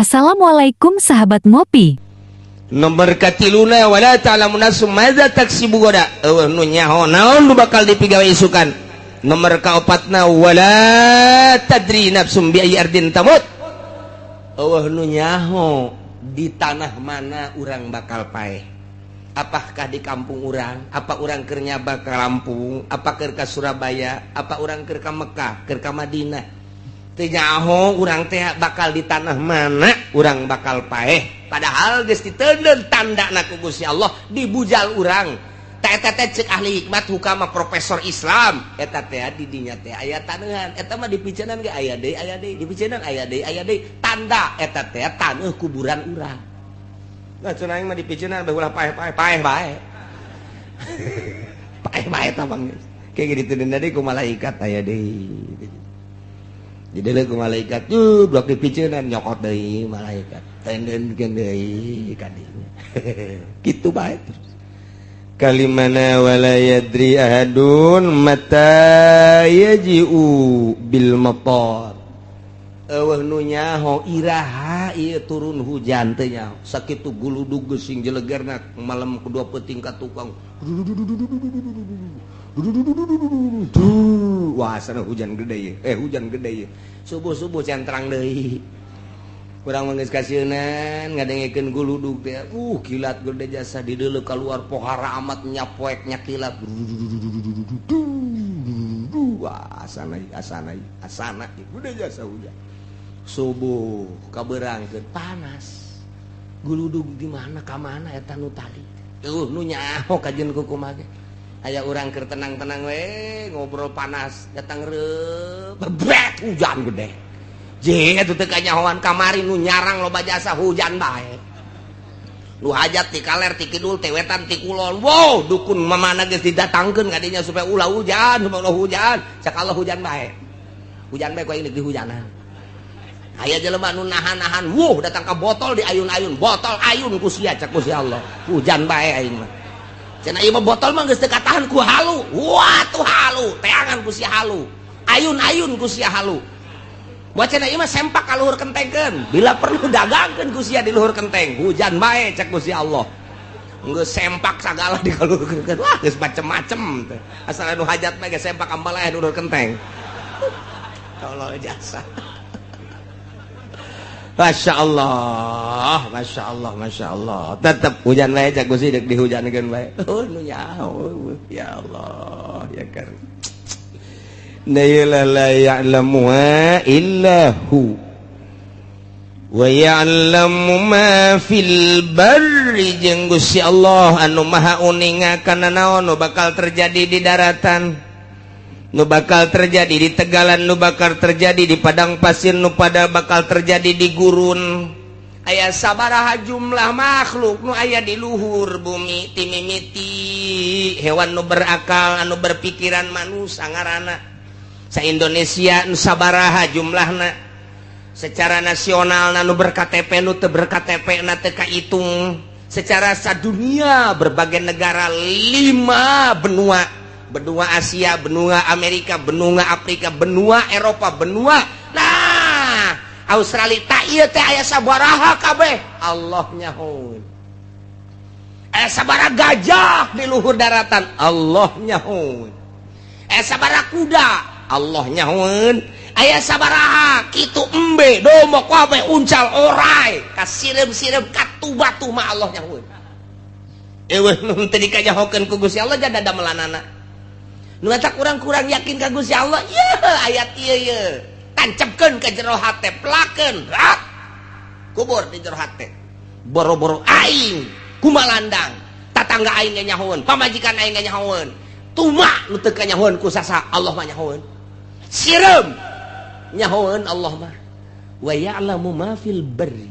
Assalamualaikum, sahabat ngopi. Nomor katiluna, wala ta'lamu nafsum madza taksibu ghoda, euweuh nu nyaho naon nu bakal dipigawe isukan. Nomor kaopatna, wala tadri nafsum bi ayyi ardin tamut, euweuh nu nyaho di tanah mana urang bakal paeh. Apakah di kampung urang, apa urang keur nyaba ke Lampung, apa keur ka Surabaya, apa urang keur ka Mekah, keur ka Madinah. Teu nyaho urang teh bakal di tanah mana urang bakal paeh. Padahal geus diteundeun tandana ku Gusti Allah dibujal urang. Teh eta teh cek ahli hikmat hukama, profesor Islam, eta teh di dinya teh aya taneuhan. Eta mah dipiceunan ge aya deui, aya deui, dipiceunan aya deui, aya deui, tanda eta teh taneuh kuburan urang. Nah, cenah aing mah dipiceunan bae ulah paeh-paeh, paeh bae, paeh bae tah, Bang. Kayak gitu deui ku malaikat, aya deui. Jadi ku malaikat tuh blok dipiceunan, nyokot deui malaikat, tendenkeun deui ka dinya, kitu bae terus. Kalimana, wala yadri ahadun mata yaji'u bil matar, euweuh nu nyaho iraha ieu turun hujan teh nyaho. Sakitu guludug sing jelegerna malam kedua peuting ka tukang, wah, sana hujan gede ye, eh, hujan gede ye. Subuh-subuh centrang deui. Urang mah geus kasieunan ngadengekeun guludug teh, kilat gede jasa dideuleu keluar pohara amat nyapoek nyakilat. Wah, asana asana asana gede jasa hujan. Subuh kabeurangkeun panas. Guludug di mana ka mana eta nu tadi? Nu nyaho kajeun kumaha ge. Aya urang keur tenang-tenang we ngobrol, panas datang reup bebret hujan gede. Je eta teu kanyahoan kamari nu nyarang loba jasa hujan bae. Nu hajat ti kaler, ti kidul, ti wetan, ti kulon. Wow, dukun mamana geus didatangkeun ka dinya supaya ulah hujan, supaya ulah hujan. Cak Allah hujan bae. Hujan bae ku aing di hujanan. Aya jelema nu nahan-nahan, wuh, datang ka botol di ayun-ayun, botol ayun ku sia, cak ku si Allah. Hujan bae aing mah. Cenah ieu mah botol mah geus teu katahan ku halu. Wah, tuh halu, teangan ku si halu. Ayun-ayun ku sia halu. Buat cenah ieu mah sempak ka luhur kentengkeun. Bila perlu dagangkeun ku sia di luhur kenteng. Hujan bae cek ku si Allah. Geus sempak sagala di luhur kenteng. Wah, geus macem-macem teh. Asal anu hajat mah geus sempak ambaleh di luhur kenteng. Allah jasa. Masya Allah, Masya Allah, Masya Allah. Tetap hujan bae cak Gusti, dek dihujankeun bae. Oh, nu nyaho. Ya Allah, ya karim. La la ya'lamuha illa hu. Wa ya'lamu ma fil barri, jeung Gusti Allah anu maha uninga kana naon nu bakal terjadi di daratan, nu bakal terjadi di tegalan, nu bakal terjadi di padang pasir, nu pada bakal terjadi di gurun. Aya sabaraha jumlah makhluk nu aya di luhur bumi, timimiti hewan nu berakal, anu berpikiran, manusia ngaranna, sa Indonesia nu sabaraha jumlahna, secara nasional nu ber-KTP, nu teu ber-KTP na teu kahitung, secara sadunia berbagai negara, lima benua, benua Asia, benua Amerika, benua Afrika, benua Eropa, benua nah Australia, tak iya teh aya sabaraha kabeh Allah nyahoeun. Aya sabaraha gajah di luhur daratan, Allah nyahoeun. Aya sabaraha kuda, Allah nyahoeun. Aya sabaraha kitu embe, domba, kabeh, uncal, orai, kasireum-sireum katu batu mah Allah nyahoeun. Euweuh nu teu dikanyahokeun ku Gusti Allah jada damelanana. Nu eta kurang-kurang yakin ka Gusti Allah. Ye ayat ieu ye tancapkeun ke jero hate, pelakeun rat kubur di jero hate. Boro-boro aing kumalandang, tatangga aing ge nyahoeun, pamajikan aing ge nyahoeun, tuma nu teu kanyahoeun ku sasa, Allah mah nyahoeun. Sireum nyahoeun Allah mah. Wa ya'lamu ma fil barri,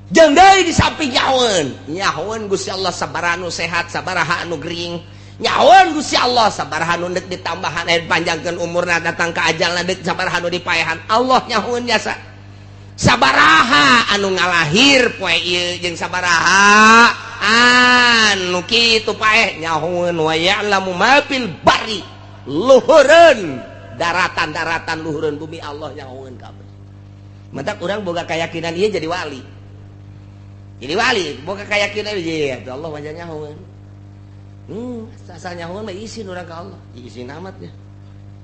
jeung deui di samping nyahoeun, nyahoeun Gusti Allah sabaraha nu sehat, sabaraha anu gering. Nyahoeun Gusti Allah sabaraha nu deuk ditambahan, eh, panjangkeun umurna, datang ka ajalna deuk sabaraha nu dipaehan. Allah nyahoeun jasa sabaraha anu ngalahir poe ieu jeung sabaraha anu kitu paeh nyahoeun. Wa ya'lamu ma fil barri, luhureun daratan-daratan, luhureun bumi, Allah nyahoeun kabeh. Matak urang boga keyakinan ieu jadi wali. Jadi wali boga keyakinan ieu ya Allah wajah nyahoeun. Asal nyahoeun mah isin urang ka Allah. Isin amat ya.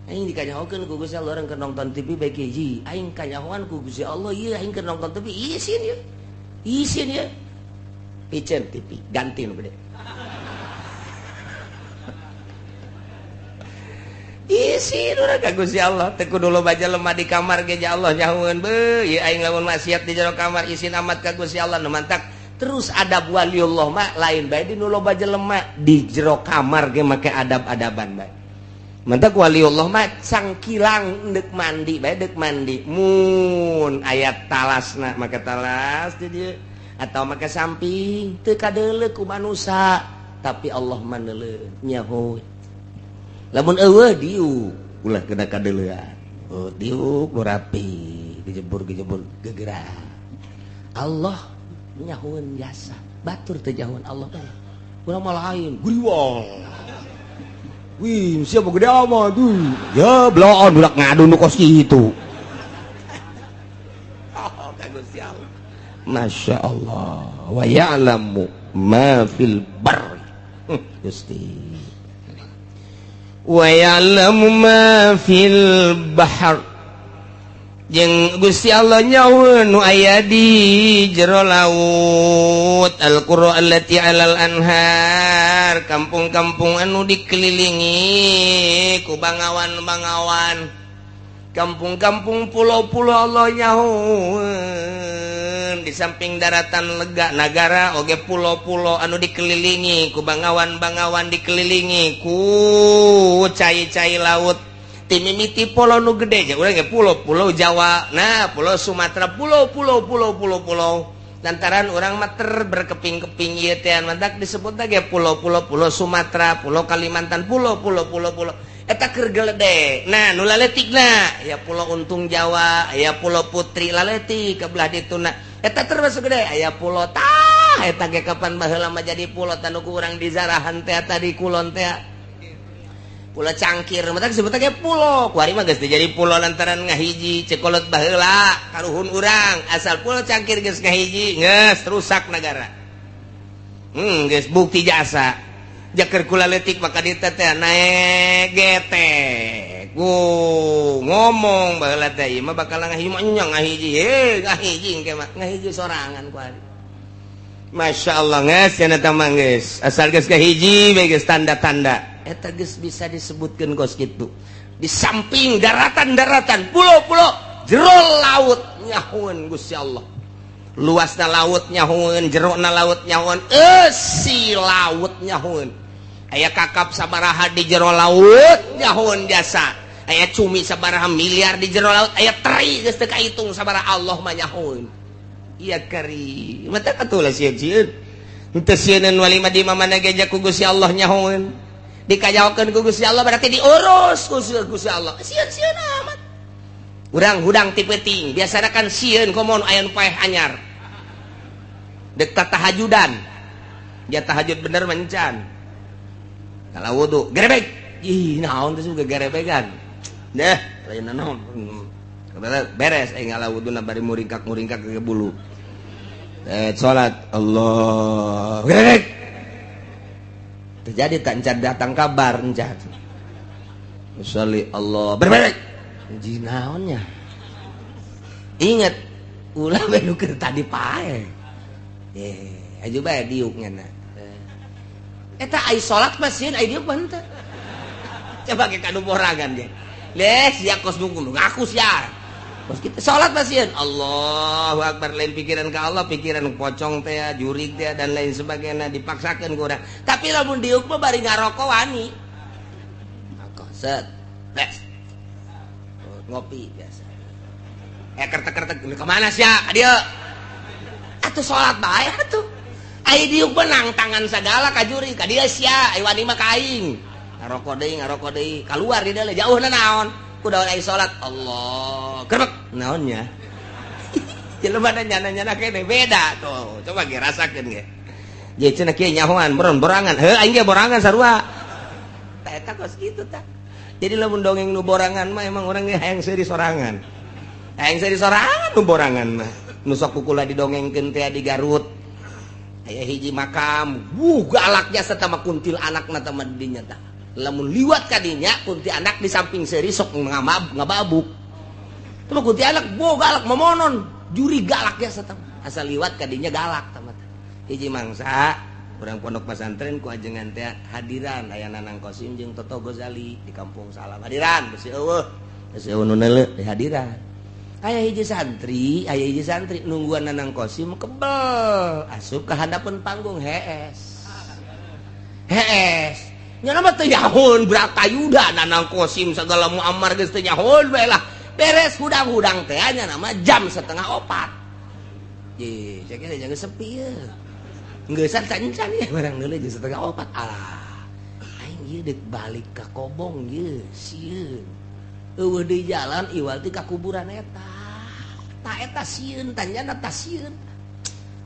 Aing dikanyahokeun ku Gusti Allah urang keur nonton TV bae hiji. Aing kanyahoan ku Gusti Allah ieu aing keur nonton TV isin ya. Isin ya. Piceun TV ganti nu gede. Isin urang ka Gusti Allah teu kudu loba jelema di kamar ge ja Allah nyahoeun beuh ieu aing lamun maksiat di jero kamar isin amat ka Gusti Allah nu mantak terus adab waliullah mah lain bae di nu loba jelema di jero kamar ge make adab-adaban bae. Mantak waliullah mah cangkilang deuk mandi bae deuk mandi mun aya talasna make talas di dieu atau make samping teu kadeuleu ku manusa tapi Allah mah neuleuh nyaho. Lamun eueuh diuk ulah kena kadeuleuan. Oh diuk nu rapi gejebur-gejebur gegerak. Allah nyahoeun jasa batur teu nyahoeun Allah teh. Urang mah lain guriwang. Wih, siapa gede amat tuh? Ya, beloon budak ngadu nu kos kitu. Oh, ka Gusti Allah. Masya Allah. Wa ya'lamu ma fil barri. Gusti. Wa ya'lamu ma fil bahr. Jeung Gusti Allah nyahoeun nu aya di jero laut. Al-qura allati 'alal anhar, kampung-kampung anu dikelilingi ku bangawan-bangawan, kampung-kampung pulau-pulau Allah nyahoeun. Di samping daratan lega nagara oge pulau-pulau anu dikelilingi ku bangawan-bangawan, dikelilingi ku cai-cai laut. Timimiti pulau nu gede urang ge pulau, pulau Jawa, nah pulau Sumatera, pulau pulau pulau pulau pulau. Lantaran urang mah ter berkeping-keping ieu teh mantak disebut ge pulau-pulau, pulau Sumatera, pulau Kalimantan, pulau pulau pulau pulau. Eta keur geledek. Nah, nu laletikna ya pulau Untung Jawa, ya pulau Putri laletik ke belah dituna. Eta termasuk gede, aya pulau tah eta ge kapan baheula mah jadi pulau tanu ku urang di zarahan teh tadi kulon teh. Pulau Cangkir, matak disebut ge pulau. Kuari mah geus jadi pulau lantaran ngahiji cekolot baheula karuhun urang asal pulau Cangkir geus ngahiji geus rusak negara. Geus bukti jasa. Jaker kula leutik maka dieu teh naek getek. Ngomong baheula teh ieu mah bakal ngahiji mah nya ngahiji heuh ngahiji engke mah ngahiji sorangan kuari. Masya Allah geus cenah teh mah geus asal geus ngahiji bae geus tanda-tanda. Eta geus bisa disebutkeun kos kitu. Di samping daratan-daratan, pulau-pulau, jero laut nyahoeun Gusti Allah. Luasna laut nyahoeun, jerona laut nyahoeun, eusi laut nyahoeun. Aya kakap sabaraha di jero laut nyahoeun jasa. Aya cumi sabaraha miliar di jero laut, aya teri geus teu kahitung sabaraha Allah mah nyahoeun. Iya kari. Mata atuh lah sieun-sieun. Henteu sieuneun wali mah di mana ge ku Gusti Allah nyahoeun. Dikajahokeun ku Gusti Allah berarti diurus ku Gusti Allah. Sieun-sieun amat. Urang hudang ti peuting, biasana kan sieun komo aya nu paeh anyar. Dek tahajudan. Dia tahajud bener mencan. Kalau wudu, gerebek. Ih, naon teh juga gerebegan. Deh, lain naon. Beres aing ngala wuduna bari muringkak-muringkak ke bulu. Salat Allah. Gerebek. Terjadi tak encan datang kabar encan. Sholli Allah berbalik. Jinaonnya. Ingat ulah bae nu keur tadi pae. Aju bae diuk nya. Eta ai salat mah sieun ai diuk mah henteu. Coba ke kanu borangan ge. Leh sia kos nu ngaku sia. Kos kita salat mah sieun. Allahu akbar lain pikiran ka Allah, pikiran pocong teh, jurig teh dan lain sebagainya dipaksakeun ku urang. Tapi lamun diuk mah bari ngarokok wani. Rokok set. Bes. Ngopi biasa. Kertek-kertek kemana sia? Ka dieu. Atuh salat bae atuh. Ai diuk benang tangan sagala ka juri ka dieu sia, ai wani mah ka aing. Ngarokok deui, kaluar di dieu jauhna naon? Ku daun ai salat Allah. Gerbek naonnya? Jelema nyana-nyana kene beda tuh. Coba ge rasakeun ge. Ye cenah kieu nyahoan borangan. Heuh aing ge borangan sarua. Tah eta kos kitu tah. Jadi lamun dongeng nu borangan mah emang urang ge hayang seuri sorangan. Aing seri sorangan nu borangan mah. Nu sok kukula didongengkeun teh di Garut. Aya hiji makam, wuh galak jasa tama kuntil anakna tama dinya tah. Lamun liwat ka dinya kunti anak di samping seri sok ngababuk. Tama kunti anak bo galak momonon, juri galak jasa tama. Asal liwat ka dinya galak tama. Hiji mangsa urang pondok pesantren ku ajengan teh hadiran aya Nanang Kosim jeung Toto Gozali di Kampung Salam. Hadiran besi eueuh, besi eueuh nu neuleuh di hadiran. Aya hiji santri nungguan Nanang Kosim kebel asup ka handapeun panggung hees. Hees. Nya mah teu nyahoon Bratayuda Nanang Kosim sagala Muammar geus teu nyahoon bae lah. Beres hudang-hudang teh nya nama jam 3:30. Ye, saya kira jangan sepi ya. Ngeusan cancan ya barang deuleu jam 3:30. Alah. Aing ieu deuk balik ka Kobong ieu, sieun. Eueuh deui jalan iwal ti ka kuburan eta. Ta eta sieun tanyana ta sieun.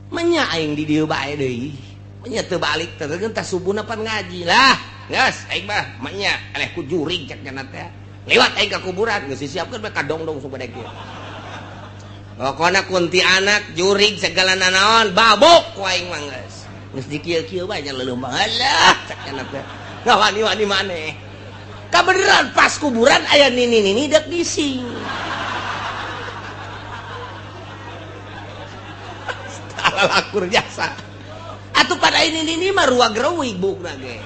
Menya aing di dieu bae deui. Menya teu balik teh teh subuhna pan ngaji lah. Geus aing mah menya eleh ku jurig cek nya teh. Lewat aing ka kuburan geus disiapkeun bae ka dongdong supaya kieu. Pokona kunti anak jurig segala nanaon babuk ku aing mah geus. Geus dikieu-kieu bae nya leuleumang. Alah cek nya teh. Ngawani-wani maneh. Kabeneran pas kuburan aya nini-nini dek bising. Lakur jasa. Atuh pada ini mah ruag reuwig bukna ge.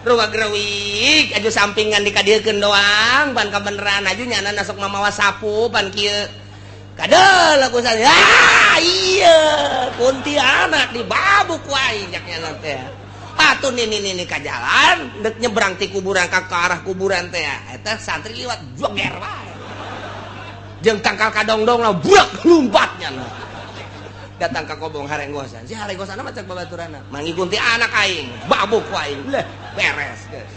Ruag reuwig aju sampingan dikadiekeun doang pan kabeneran aju nyana sok mamawa sapu pan kieu. Kadel aku saya. Ah iya kunti anak dibabuk ku aing cak nyana teh. Atuh nini-nini ka jalan dek nyebrang ti kuburan ka arah kuburan teh. Eta santri liwat joger wae. Jeung tangkal kadongdong lah burak lumpat nyana. Datang ka Kobong harenggosan. Si harenggosan mah cek babaturana. Mangi kunti anak aing, babuk ku aing. Leh, beres geus.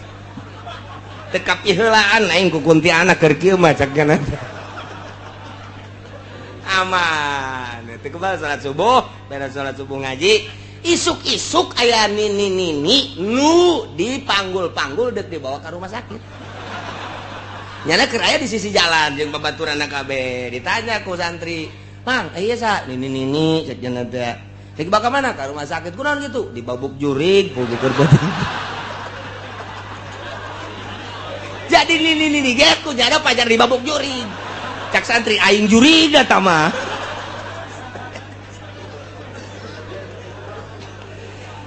Teu kapiheulaan aing ku kunti anak keur kieu mah cek nya. Aman. Teu kebal salat subuh, beres salat subuh ngaji. Isuk-isuk aya nini-nini nu dipanggul-panggul deuk dibawa ka rumah sakit. Nyana keur aya di sisi jalan jeung babaturana kabeh. Ditanya ku santri, "Mang, iya sa nini-nini cek nya teh. Cek bakal mana ka rumah sakit kunaon gitu? Dibabuk jurig, bukur beuting." Jadi nini-nini ge ku nyana pajar dibabuk jurig. Cak santri aing jurig eta mah.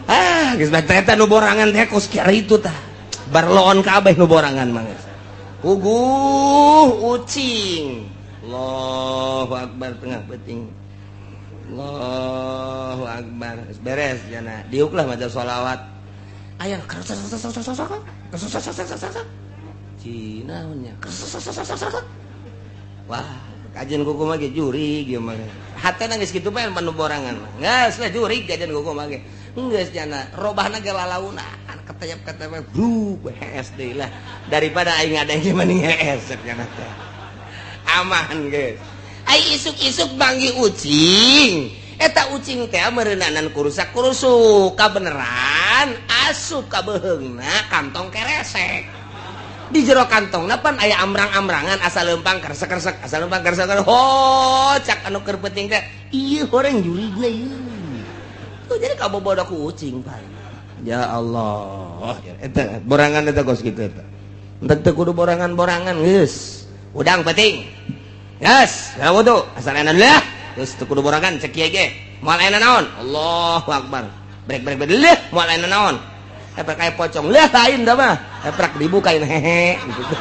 Ah, geus bae eta nu borangan teh kos kieu itu tah. Barloon kabeh nu borangan mah geus. Puguh ucing. Allahu akbar tengah peuting. Allahu akbar. Geus beres jana. Diuklah maca sholawat. Aya Cina nya. Wah, kajian kuku mah ge jurig ieu mah. Hatena geus kitu bae manu borangan mah. Geus lah jurig kajian kuku mah ge. Geus jana robahna ge lalauna ketayap-ketayap bruk hees deui lah. Daripada aing ngadeng mending hees cek jana teh. Aman geus. Ai isuk-isuk banggi ucing. Eta ucing teh meureunanan kurusak-kurusuk kabeneran asup ka beuheungna kantong keresek. Di jero kantongna pan aya amrang-amrangan asal leumpang keresek-keresek asal leumpang keresek-keresek. Ho cak anu keur penting teh ieu horeng jurigna ieu. Tuh jadi kabobodo ku ucing pan. Ya Allah eta borangan eta kos kitu eta. Entek teu kudu borangan-borangan geus. Udang penting. Geus, ya wudu asal enak lah. Geus teu kudu borangan cek kieu ge. Moal aya naon? Allahu akbar. Brek brek brek leuh moal aya naon? Epek kayak pocong lah lain dah mah epek dibukain hehe gitu.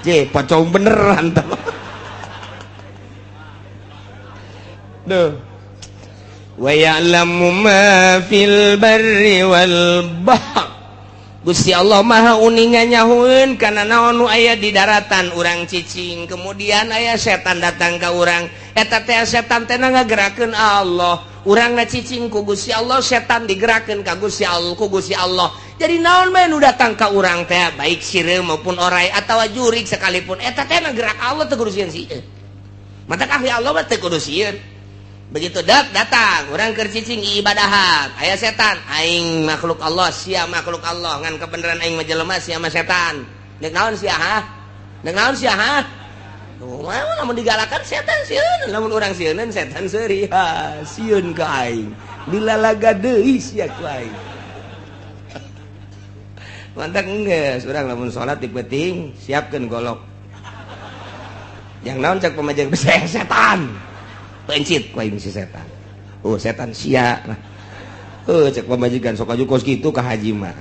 J pocong beneran dah mah. Duh. Wa ya'lamu ma fil barri wal bahr. Gusti Allah Maha uninga nyahueun kana naon nu aya di daratan urang cicing, kemudian aya setan datang ka urang. Eta teh setan teh ngagerakeun Allah. Urang ngacicing ku Gusti Allah, setan digerakkeun ka Gusti Allah, ku Gusti Allah. Jadi naon bae nu datang ka urang teh, baik sireum maupun orai atawa jurig sekalipun, eta teh gerak Allah teu kudu sieun sieun. Matak ahli Allah mah teu kudu sieun. Begitu dak datang, urang keur cicing ibadahan, aya setan, aing makhluk Allah, sia makhluk Allah, ngan kebenaran aing mah jelema sia mah setan. Deuk naon sia ha? Deuk naon sia ha? Kumaha lamun digalakan setan sieun, lamun urang sieuneun setan seuri. Ha, sieun ka aing. Dilalaga deui sia ku aing. Mantak geus urang lamun salat di peuting siapkeun golok. Yang naon cak pamajikan setan. Pencit ku aing si setan. Oh, setan sia. Nah. Oh, cek pamajikan sok aju kos kitu ka haji mah.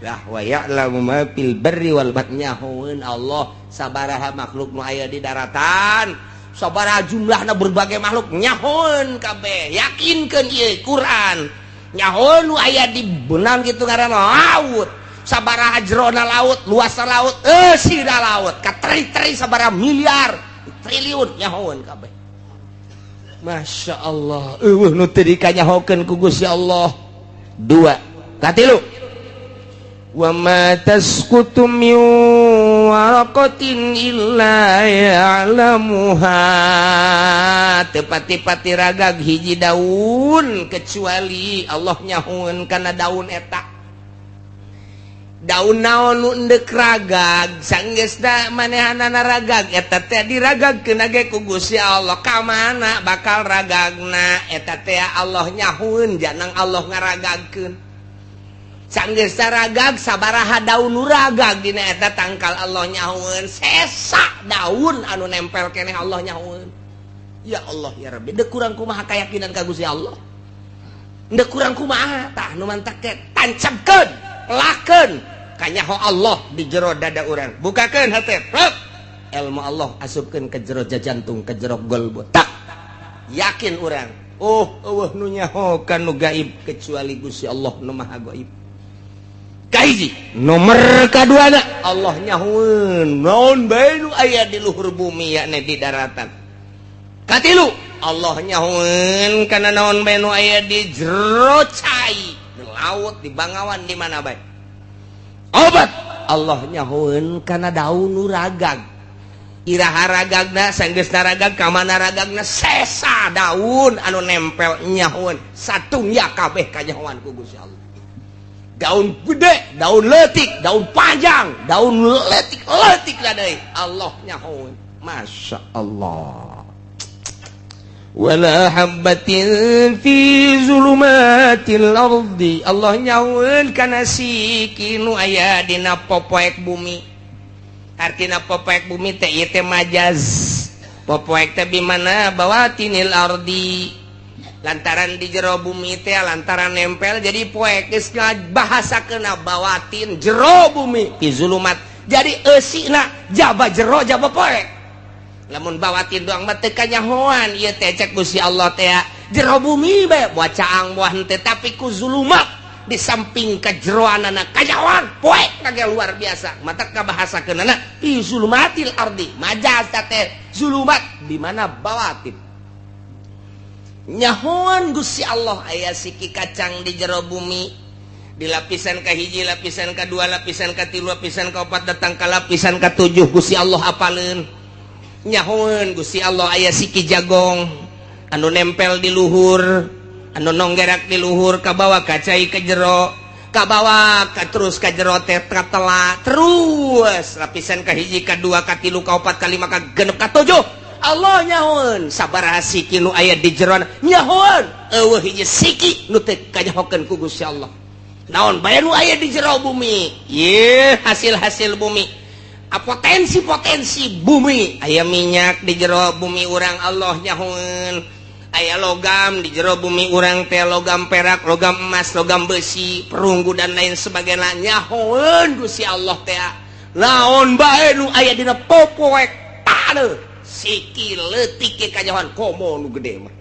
Lah, wa ya'lamu ma fil barri wal bahri, nyahoeun Allah sabaraha makhluk nu aya di daratan, sabaraha jumlahna berbagai makhluk nyahoeun kabeh. Yakinkeun ieu Quran. Nyahoeun nu aya di benang kitu ngaranna laut. Sabaraha jerona laut, luasna laut, eusina laut, kateri-teri sabaraha miliar, triliun nyahoeun kabeh. Masya Allah, eueuh nu teu dikanyahokeun ku Gusti Allah. Dua, katilu. Wa ma tasqutu min waraqatin illa ya'lamuha. Teu pati-pati ragag hiji daun kecuali Allah nyahoeun kana daun eta. Daun naon nu endek ragag, sanggeusna manehanana ragag eta teh diragagkeun ge ku Gusti Allah. Ka mana bakal ragagna eta teh Allah nyahoeun, janang Allah ngaragagkeun. Sanggeus ragag sabaraha daun nu ragag dina eta tangkal Allah nyahoeun, sesa daun anu nempel keneh Allah nyahoeun. Ya Allah ya Rabbi, deuk kurang kumaha kayakinan ka Gusti Allah? Deuk kurang kumaha? Tah, nu mantak teh tancapkeun, lakeun kanyaho Allah di jero dada urang. Bukakeun hate, plek. Ilmu Allah asupkeun ke jero jantung, ke jero golbu. Tak yakin urang. Oh, eueuh nu nyaho ka nu gaib kecuali Gusti Allah nu Maha Gaib. Kahiji, nomor kaduana Allah nyahoeun naon bae nu aya di luhur bumi, yakni di daratan. Katilu, Allah nyahoeun kana naon bae nu aya di jero cai, di laut, di bangawan, di mana bae. Obat, Allah nyahoeun kana daun nu ragag. Iraha ragagna, sanggeusna ragag ka mana ragagna, sesa daun anu nempel nyahoeun. Satungya kabeh kanyahoan ku Gusti Allah. Daun gede, daun leutik, daun panjang, daun leutik leutik lah deui Allah nyahoeun. Masya Allah. Wala habbatin fi zulumatil ardi, Allah nyahoeun kana siki nu aya dina popoek bumi. Artina popoek bumi teh ieu teh majaz. Popoek teh bimana bawatinil ardi, lantaran di jero bumi teh lantaran nempel jadi poek, geus bahasakeuna bawatin jero bumi, fi zulumat, jadi eusina jaba jero jaba poek. Lamun bawatin doang mah teu kanyahoan ieu teh. Cek Gusti Allah teh jero bumi bae, buah caang buah henteu, tapi ku zulumat di samping kejeroanana kanyahoan poek kage luar biasa. Mata kabahasakeunana fi zulumatil ardi, majaz teh zulumat di mana bawatin. Nyahoan Gusti Allah aya siki kacang di jero bumi, di lapisan kahiji, lapisan kedua, lapisan katilu, lapisan keempat, datang ke lapisan ketujuh Gusti Allah apaleun. Nyahoan Gusti Allah aya siki jagong anu nempel di luhur, anu nonggerak di luhur, kabawa ka cai ke jero, kabawa ka terus ka jero teh katela terus lapisan kahiji, kadua, katilu, kaopat, kalima, kagenep, katujuh. Allah nyahoan sabaraha siki nu aya di jeroan nyahoan. Eueuh hiji siki nu teu kanyahokeun ku Gusti Allah. Naon bae nu aya di jero bumi ye, hasil-hasil bumi, potensi-potensi bumi, aya minyak di jero bumi urang Allah nyahoan, aya logam di jero bumi urang teh, logam perak, logam emas, logam besi, perunggu, dan lain sebagainya nyahoan Gusti Allah teh. Naon bae nu aya dina popoek taneuh, siki leutik ge kanyahoan, komo nu gede mah.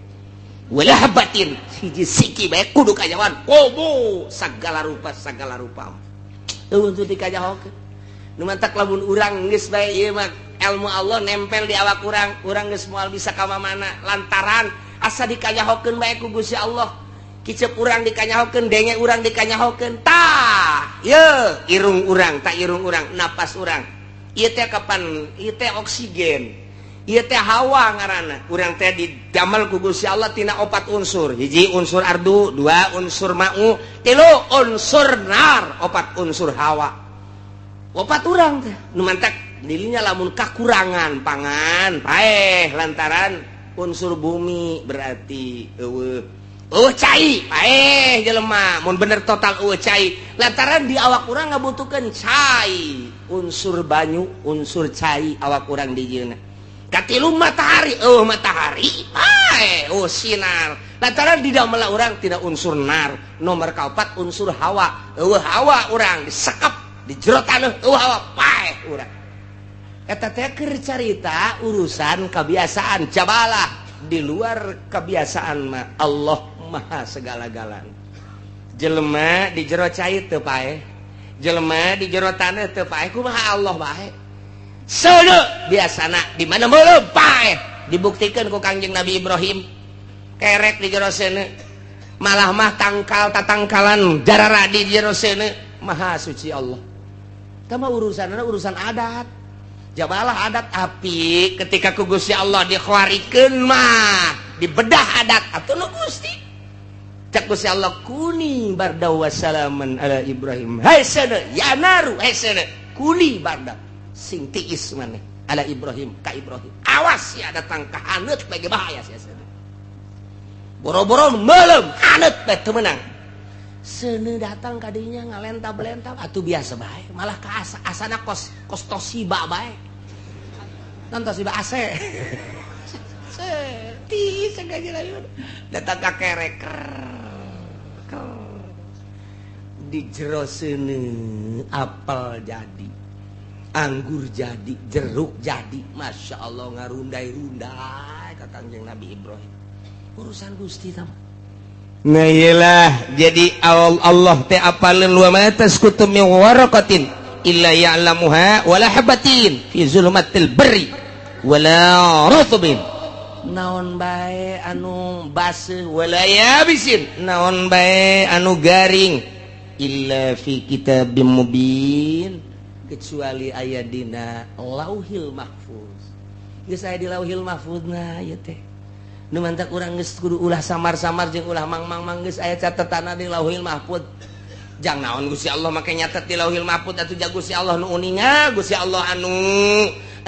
Wala habbatin, hiji siki bae kudu kanyahoan, komo sagala rupa, sagala rupa eueuh teu dikanyahokeun. Nu mantak lamun urang geus bae ieu mah ilmu Allah nempel di awak urang, urang geus moal bisa ka mana lantaran asa dikanyahokeun bae ku Gusti Allah. Kicep urang dikanyahokeun, denge urang dikanyahokeun, tah ye irung urang, tak irung urang, napas urang ieu teh kapan ieu teh oksigen, ieu teh hawa ngaranna. Urang teh didamel ku Gusti Allah tina opat unsur: hiji unsur ardu, dua unsur ma'u, tilu unsur nar, opat unsur hawa, opat urang teh. Nu mantak Dirinya lamun kakurangan pangan paeh lantaran unsur bumi, berarti eueuh eueuh cai, paeh jelema mun bener total eueuh cai, lantaran di awak urang ngabutuhkeun cai, unsur banyu, unsur cai awak urang dijieunna. Katilu, matahari. Oh, matahari paeh, oh, sinar, lantaran di dalam urang tidak unsur nar. Nomor kaopat, unsur hawa. Eueuh hawa, urang disekep di jero taneuh, eueuh hawa, paeh urang. Eta teh keur carita urusan kebiasaan. Jabalah di luar kebiasaan mah Allah Maha segala-galana. Jelema di jero cai teu paeh, jelema di jero taneuh teu paeh, kumaha Allah bae? Seuneu biasana di mana meuleum, paeh. Dibuktikan ku Kangjeng Nabi Ibrahim, kerek di jero seuneu, malah mah tangkal tatangkalan jarara di jero seuneu. Maha suci Allah. Tama urusan urusan adat, jabalah adat api ketika ku Gusti Allah dikhawarikeun mah dibedah adat atuh nu Gusti. Cak Gusti Allah, "Kuni barda wassalaman ala Ibrahim." Hai seuneu, ya naru, hai seuneu, kuni barda, sing tiis maneh, ala Ibrahim, ka Ibrahim. Awas ya, datang ka haneut bagi bahaya sia seuneu. Boro-boro meuleum, haneut bae teu meunang. Seuneu datang kadinya ngalentab-lentab atuh biasa bae, malah ka asa, asana kos kos Toshiba bae. Non Toshiba AC. Ti sengaja datang ka kerek di jero seuneu, apel jadi, anggur jadi, jeruk jadi. Masya Allah, ngarundai-rundai ka Kangjeng Nabi Ibrahim. Urusan Gusti tama. Nah, iyalah, jadi Allah teh apaleun, wa ma tasqutu min waraqatin illa ya'lamuha wala habatin fi zulumatil barri wala rutbin, naon bae anu baseuh, wala yabisin, naon bae anu garing, illa fi kitabim mubin, kecuali aya dina Lauhil Mahfuz. Geus aya di Lauhil Mahfuz. Nah, ieu teh nu mantak urang geus kudu ulah samar-samar jeung ulah mang-mang-mang, geus aya catetana di Lauhil Mahfuz. Jang naon Gusti Allah make nyatet di Lauhil Mahfuz atuh? Ja Gusti Allah nu uninga, Gusti Allah anu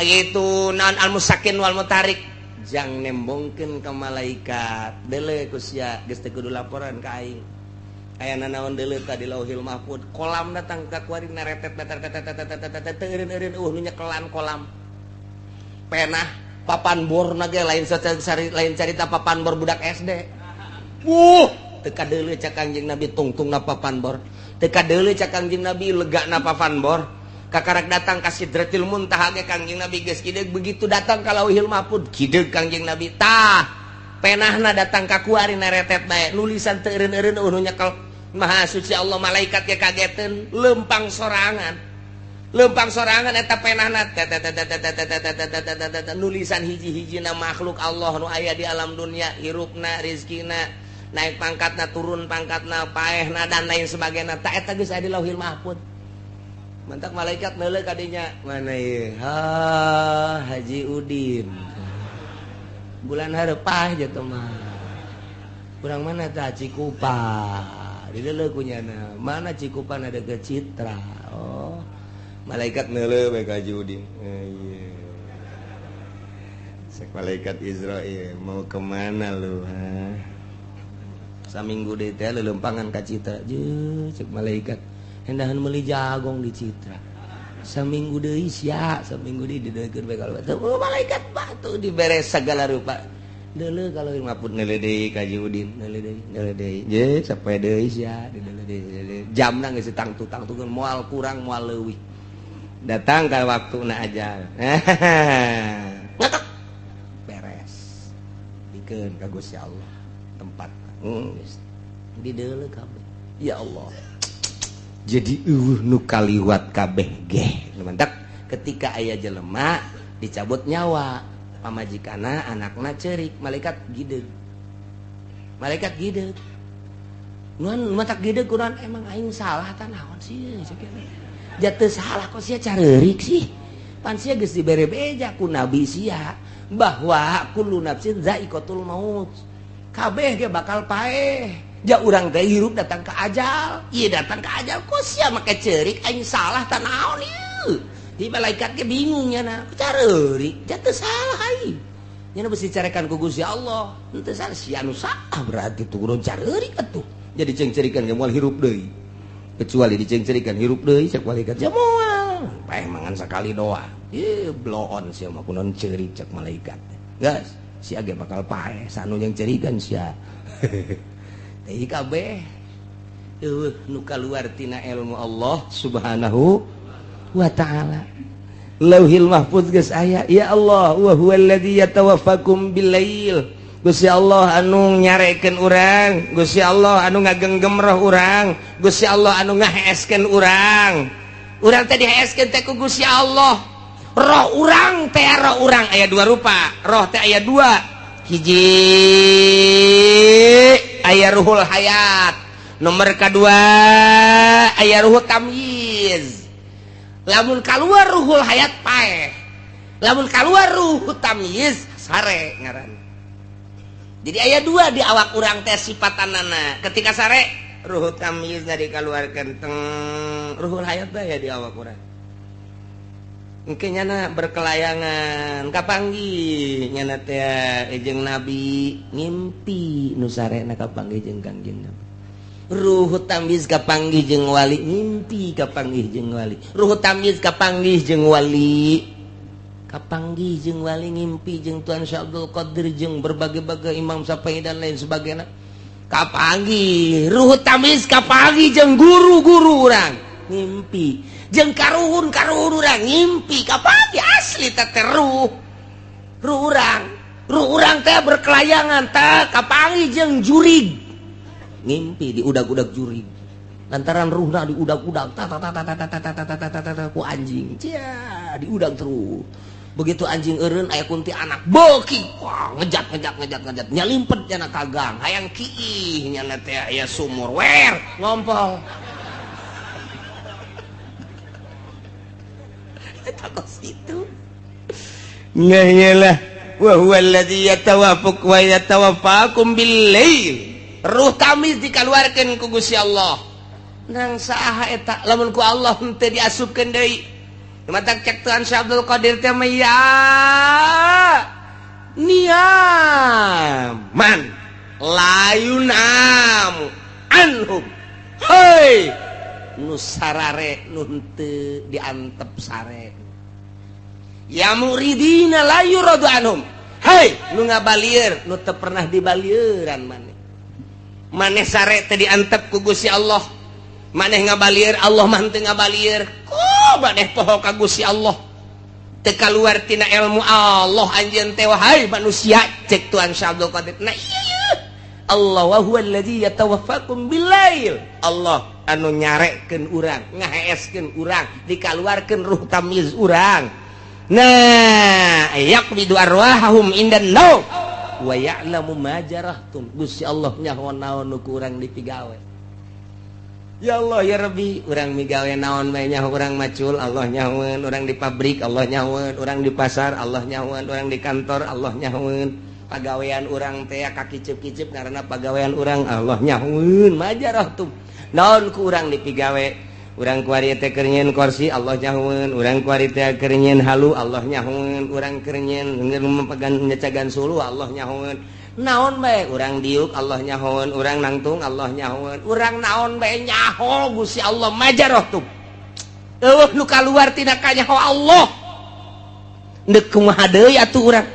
gitu naon al musakin wal mutarik, jang nembongkeun ka malaikat, deuleu ku sia, geus teu kudu laporan ka aing, aya nanaon, deuleu ka di Lauhil Mahfuz. Kolam datang ka kuari neretet teu eureun-eureun, nu nyekelan kolam penah papan bor ge lain, lain carita papan bor budak SD. Teu kadeuleu cak Kangjeng Nabi tungtungna papan bor, teu kadeuleu cak Kangjeng Nabi legana papan bor. Kakarak datang ka Sidratil Muntaha ge Kangjeng Nabi geus kideug. Begitu datang ka Lauhil Mahfuz, kideug Kangjeng Nabi. Tah, penahna datang ka kuari neretet bae, nulisan teu eureun-eureun, nu nyekel. Maha suci Allah, malaikat ge kageteun, lempang sorangan, lempang sorangan eta penahna, nulisan hiji-hijina makhluk Allah nu aya di alam dunia, hirupna, rizkina, naik pangkatna, turun pangkatna, paehna, dan lain sebagainya. Tak eta geus aya di Lauhil Mahfuz. Mantak malaikat neuleuh kadinya, mana ieu? Ha, Haji Udin, bulan hareup gitu mah. Kurang mana tah? Cikupa dideuleu kunyana. Mana Cikupa? Ada ke Citra. Oh, malaikat neuleuh bae ka Haji Udin. Eh, iya. Cek malaikat Izrail, "Mau kemana lu, ha?" Saminggu deui teh lelempangan ka Citra. Je, cek malaikat, hendahan meuli jagong di Citra. Saminggu deui sia, saminggu deui dideuleukeun bae. Kalau oh, malaikat batu dibere segala rupa. Deuleu kalau maput, neuleuh deui ka Haji Udin, neuleuh deui, neuleuh deui. Je, sapoe deui sia, dideuleuh deui. Jamna geus tangtu-tangtukeun, moal kurang moal leuwih. Datang ka waktuna aja. Ngetok. Beres. Bikeun ka Gusti Allah tempat. Geus. Dideuleu kabeh. Ya Allah. Jadi eueuh nu kaliwat kabeh ge. Mantap ketika aya jelema dicabut nyawa, pamajikana, anakna cerik, malaikat gideg. Malaikat gideg. Nuan matak gideg kunaon, emang aing salah ta naon sih? Jatuh salah kok sia careurik sih? Pan sia geus dibere beja ku nabi sia bahwa kullu nafsin zaiqatul maut. Kabeh ge bakal paeh. Ja urang teh hirup datang ke ajal. Ieu datang ke ajal kok sia make ceurik, aing salah ta naon ieu? Di malaikat ge bingung nya, careurik jatuh salah aing. Nya besi carekan ku Gusti Allah. Henteu salah sia nu salah berarti turun careurik atuh. Jadi cengcerikan ge moal hirup deui. Kecuali dicengcerikan hirup deui cek malaikat sia moal. Paeh mangan sakali doa. Ih bloon sia mah kunaon ceurik cek malaikat. Geus sia ge bakal paeh sanu yang cerikan sia. Teh kabeh eueuh nu kaluar tina ilmu Allah Subhanahu wa ta'ala. Lauhil Mahfuz geus aya, ya Allah wa huwallazi yatawaffakum billail. Gusti Allah anu nyarekeun urang, Gusti Allah anu ngagenggem roh urang, Gusti Allah anu ngaheeskeun urang. Urang teh diheeskeun teh ku Gusti Allah. Roh urang teh roh urang aya dua rupa, roh teh aya dua. Hiji aya ruhul hayat, nomor kedua aya ruhul tamyiz. Lamun keluar ruhul hayat paeh, lamun keluar ruh tamyiz sare ngaran. Jadi aya dua di awak urang teh sifatanana. Ketika sare ruh tamyiz dikeluarkan teng ruhul hayat bae di awak urang. Engke nyana berkelayangan kapanggih nyana teh jeung nabi ngimpi nu sarena kapanggih jeung Kangjeng Nabi. Ruh tamyiz kapanggih jeung wali ngimpi kapanggih jeung wali. Ruh tamyiz kapanggih jeung wali. Kapanggih jeung wali ngimpi jeung Tuan Syekh Abdul Qadir jeung berbagai-bagai Imam Syafi'i dan lain sebagainya. Kapanggih ruh tamyiz kapanggih jeung guru-guru urang ngimpi jeung karuhun-karuhun urang ngimpi kapanggih asli teh ruh. Ruh urang, ruh urang teh berkelayangan teh kapanggih jeung jurig. Ngimpi diudag-udag jurig. Lantaran ruhna diudag-udag ta ta ta ta ta ta ta ta ta ta ta ku anjing. Cia, diudag terus. Begitu anjing eureun aya kunti anak beuki wah ngejat ngejat ngejat ngejat nyalimpet nyana ka gang hayang kiih nyana teh aya sumur wer ngompol. Eta kos kitu. Nya iyalah wa huwa alladzi yatawaffaq wa yatawaffakum bil lail. Ruh tamyiz dikaluarkeun ku Gusti Allah. Nang saha eta lamun ku Allah henteu diasupkeun deui. Matak cek Tuhan Syekh Abdul Qadir teh mah ya niaman layunam anhum. Hei nu sarare nu henteu diantep sare. Ya muridina la yuradu anhum. Hei nu ngabalieur nu teu pernah dibalieuran maneh. Maneh sare teh diantep ku Gusti Allah. Maneh ngabalieur Allah mah henteu ngabalieur. Ku maneh poho ka Gusti Allah. Teu kaluar tina ilmu Allah anjeun teh wahai manusia cek Tuhan Syekh Abdul Qadir. Nah ieu Allah wa huwa allazi yatawaffakum billail. Allah anu nyarekeun urang, ngaheeskeun urang, dikaluarkeun ruh tamyiz urang. Nah, yaqbidu arwahahum indan naum wa ya'lamu ma jarahtum. Gusti Allah nyaho naon nu ku urang dipigawe. Ya Allah ya Rabbi, urang migawe naon bae nyaho urang macul Allah nyahoeun, urang di pabrik Allah nyahoeun, urang di pasar Allah nyahoeun, urang di kantor Allah nyahoeun. Pagawean urang teh kakiceup-kiceup ngaranna pagawean urang Allah nyahoeun majarahtum. Naon ku urang dipigawe? Urang kuari teh keur nyieun kursi Allah nyahoeun, urang kuari teh keur nyieun halu Allah nyahoeun, urang keur nyieun memegan nyecagan suluh Allah nyahoeun. Naon bae urang diuk Allah nyahoeun, urang nangtung Allah nyahoeun, urang naon bae nyaho Gusti Allah majarahtum. Eueuh nu kaluar tina kanyaho Allah. Deuk kumaha deui atuh urang?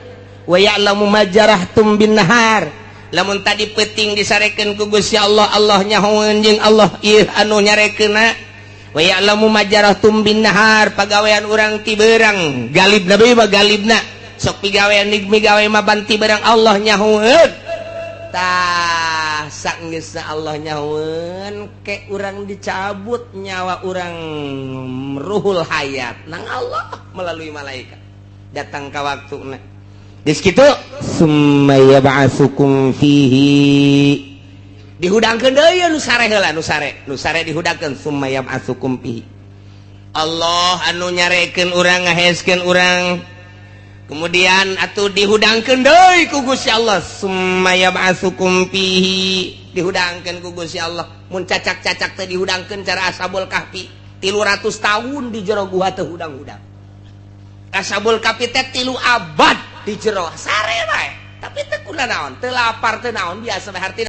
Wa ya'lamu ma jarahtum bin nahar. Lamun tadi peuting disarekeun ku Gusti Allah, Allah nyahoeun jeung Allah ieu anu nyarekeunna. Wa ya'lamu ma jarahtum bin nahar, pagawean urang ti beurang galibna bae mah galibna. Sok pigawean migawe mah banti barang Allah nyahoeun. Tah sanggeusna Allah nyahoeun ke urang dicabut nyawa urang ruhul hayat nang Allah melalui malaikat datang ka waktuna. Geus kitu summa yab'atsukum fihi dihudangkeun deui nu sare heula nu sare dihudangkeun summa yab'atsukum fihi. Allah anu nyarekeun urang ngaheeskeun urang kemudian atuh dihudangkeun deui ku Gusti Allah summa yab'atsukum fihi dihudangkeun ku Gusti Allah mun cacak-cacak teh dihudangkeun cara Ashabul Kahfi 300 tahun di jero gua teh hudang-hudang. Ashabul Kahfi teh 3 abad di jero, sare bae, tapi teu kuna naon, teu lapar, teu naon, biasa bae hartina.